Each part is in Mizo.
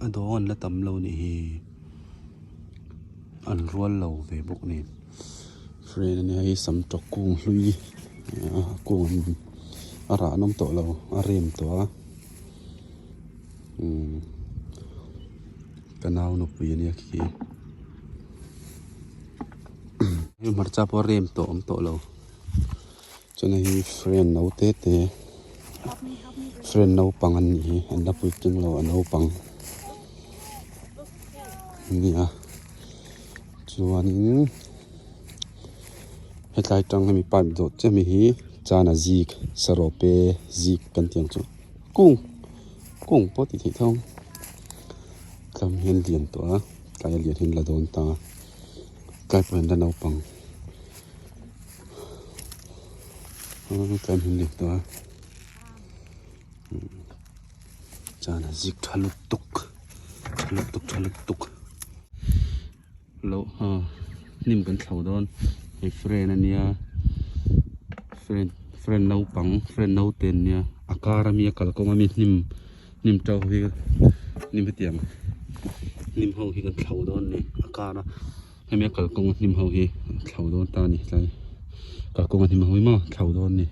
A dawng an la tam lo nih hi an rual lo ve bawk nen friend ania hei sam tawk kung hlui a kung an a rah an awm tawh lo a rem tawh a umm ka nau nupui ania khi hei hmarcha pawh a rem tawh a awm tawh lo. Chuan hei hi friend no te te friend naupang an nih hi an la puitling lo a naupang an ni a chuanin hetlai tang hemi pipe dawh chiah mi hi chana zik sarawpe zik kan tih ang chu kung kung pawh tih theih tho ang tlang hian lian tawh a tlai a lian hian la dawn ta a tlai pawh hian la naupang. Tlem hin ni tawh a chuan a zik tha lutuk tha lutuk tha lutuk lo hnim kan thlo dawn hei friend ania friend friend naupang friend naute an nia a kar ami a kalkawng ami hnim hnim to hi hnim hetiang hnim ho hi kan thlo dawn a ni a kar a. Hemi a kalkawng a hnim ho hi thlo dawn ta a ni tlai kalkawng a hnim ho hi maw thlo dawn a ni.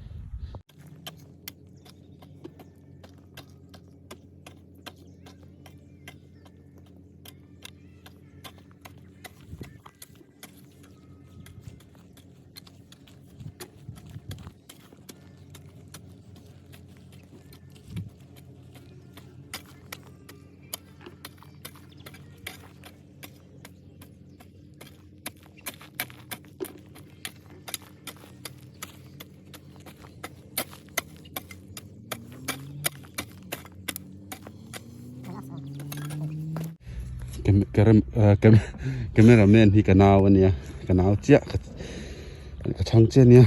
Camera man hi ka nau ania ka nau chiah ka chhang chiah ania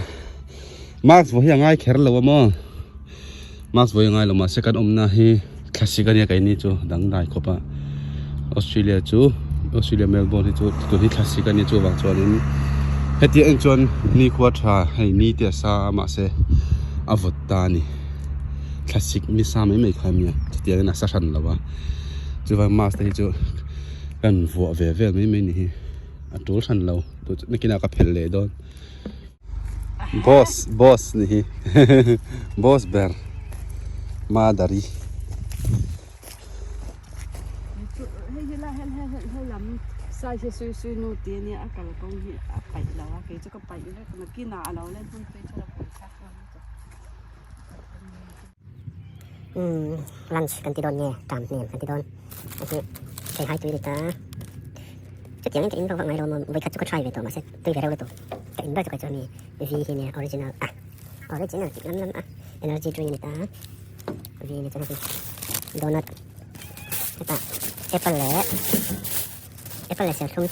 mask pawh hi a ngai kher lo a maw mask pawh hi a ngai lo mahse kan awmna hi thlasik ania keini chu dangdai khawp a Australia chu Australia Melbourne hi chu tun hi thlasik ania chuvang chuanin hetiang en chuan nikhua tha hei ni te a sa a mahse a vawt ta a ni thlasik ni sa mai mai kha ania chutiang in a sa hran lo a chuvang mask te hi chu kan vuah ve vel mai mai ni hi a tul hran lo nakinah ka phelh leh dawn. Boss boss ni hi boss ber madari. Lunch kan ti dawn nge tam hnem kan ti dawn a hi thei hai tui ni ta chutiang in ka in vak vak ngai lo maw vawikhat chu ka try ve tawh mahse tui ve reuh lutuk ka in ber chu kai chu ami V hi nia original a original tih lam lam a energy drink a ni ta V ni chuan hei donut hetah apple leh apple leh serthlum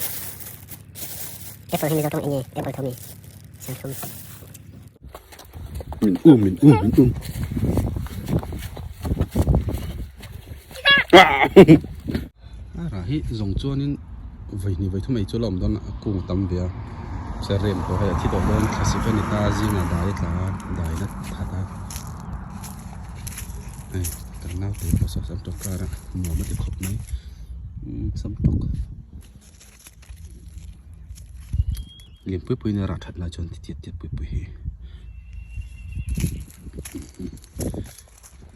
apple hi mizo tawng eng nge apple tho mi serthlum. Min um min um min um a rah hi zawng chuanin vaihnih vaithum ei chu a la awm dawn a kung a tam ve a se rem pawh hei a thi tawh dawn thlasik a ni ta zingah dai a tla a dai na that a hei kan naute pawh saw sam tawk kar a nuam a ti khawp mai sam tawk. Lian pui pui in a rah that lai chuan ti tiat tiat pui pui hi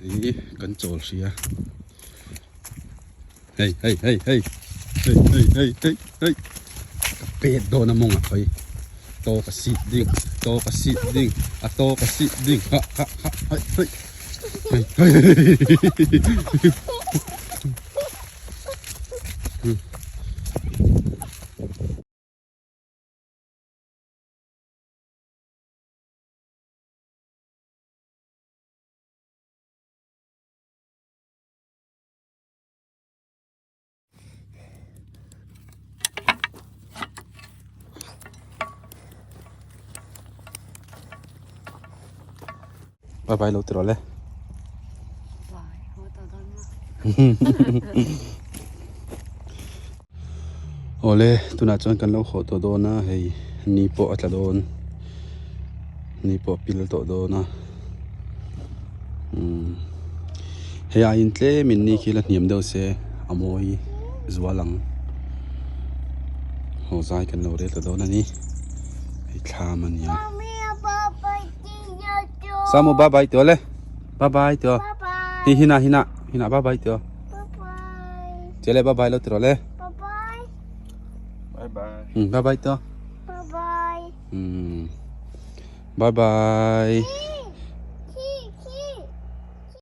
hi kan chawl hria hei hei hei hei hei hei hei hei hei ka pet dawn a mawngah hawi tawk a sit ding tawk a sit ding a tawk a sit ding ha ha ha hei hei hei hei. Bye bye lo ti rawh le. Awle tunah chuan kan lo haw tawh dawn a hei ni pawh a tla dawn ni pawh a pil tawh dawn a umm hei aiin tlem in ni khi la hniam deuh se a mawi zual ang haw zai kan lo rel ta dawn a ni hei thlam a nia Samu bye bye tawh le bye bye tawh hi hina hina hina bye bye tawh chele bye bye lo ti rawh le Bye bye. Bye bye tawh bye bye.